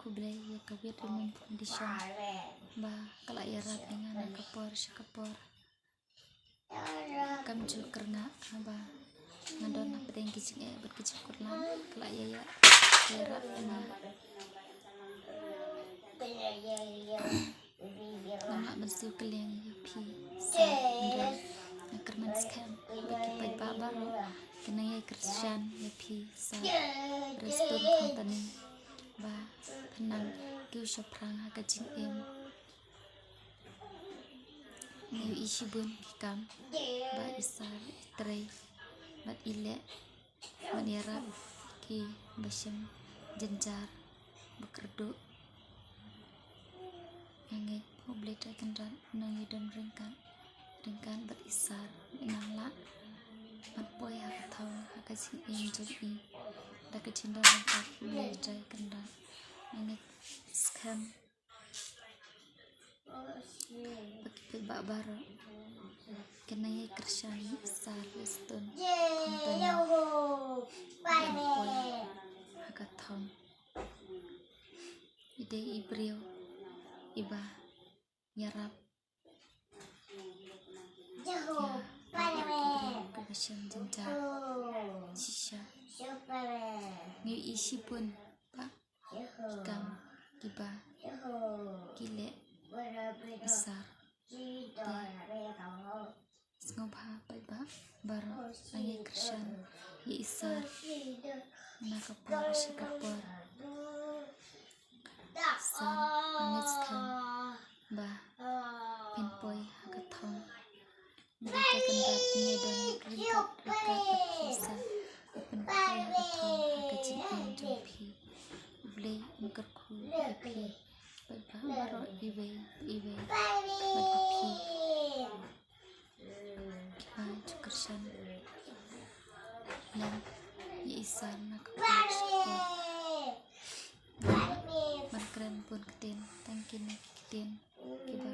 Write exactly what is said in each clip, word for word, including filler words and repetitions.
Khublei ïa ka Wit Women Foundation ba ka la ïarap ïa nga na ka por sha ka por. Kam ju kyrngah haba nga don hapdeng ki jingeh bad ki jingkut lam, ka la ïa ïa ïarap ïa nga. Nga lah ban siew kylleng ïa phi sa, hynrei nga kyrmen skhem ba ki paidbah baroh kin nang ïai kyrshan ïa phi sa. Respon company ba pynang ki u shaphrang ha ka jingim. Nga ïohi shibun ki kam ba i sar i trei bad i leh ban ïarap ki ba shem jynjar ba kyrduh. Nga ngeit U Blei Trai Kynrad u nang ïa don ryngkat, ryngkat bad i sar, i nang lah ban poi ha ka thaw ha ka jingim jong i da ka jingdon ryngkat U Blei Trai Kynrad. Nga ngeit skhem ba ki paidbah baroh kin nang ïai kyrshan ïa i sar Weston Company ban poi ha ka thaw. I dei i briew iba ïarap ïa baroh ki briew kiba shem jynjar shisha. Nga ïohi shibun ba ki kam kiba ki leh i sar. Te sngewbha paidbah baroh nang ïai kyrshan ïa i sar na ka por sha ka por. San, nga ngeit skhem ba phin poi ha ka thaw. U Blei Trai Kynrad un ïa don ryngkat ryngkat bad phi sa, ba phin poi ha ka thaw ha ka jingim jong phi. U Blei un kyrkhu ïa phi. Bad ba baroh iwei iwei bad ba phi kiba ju kyrshan lem ïa i sar na ka por sha ka por. Ban kren bun ktien, tang kine ki ktien kiba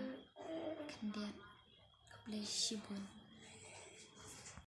khyndiat. Khublei shibun.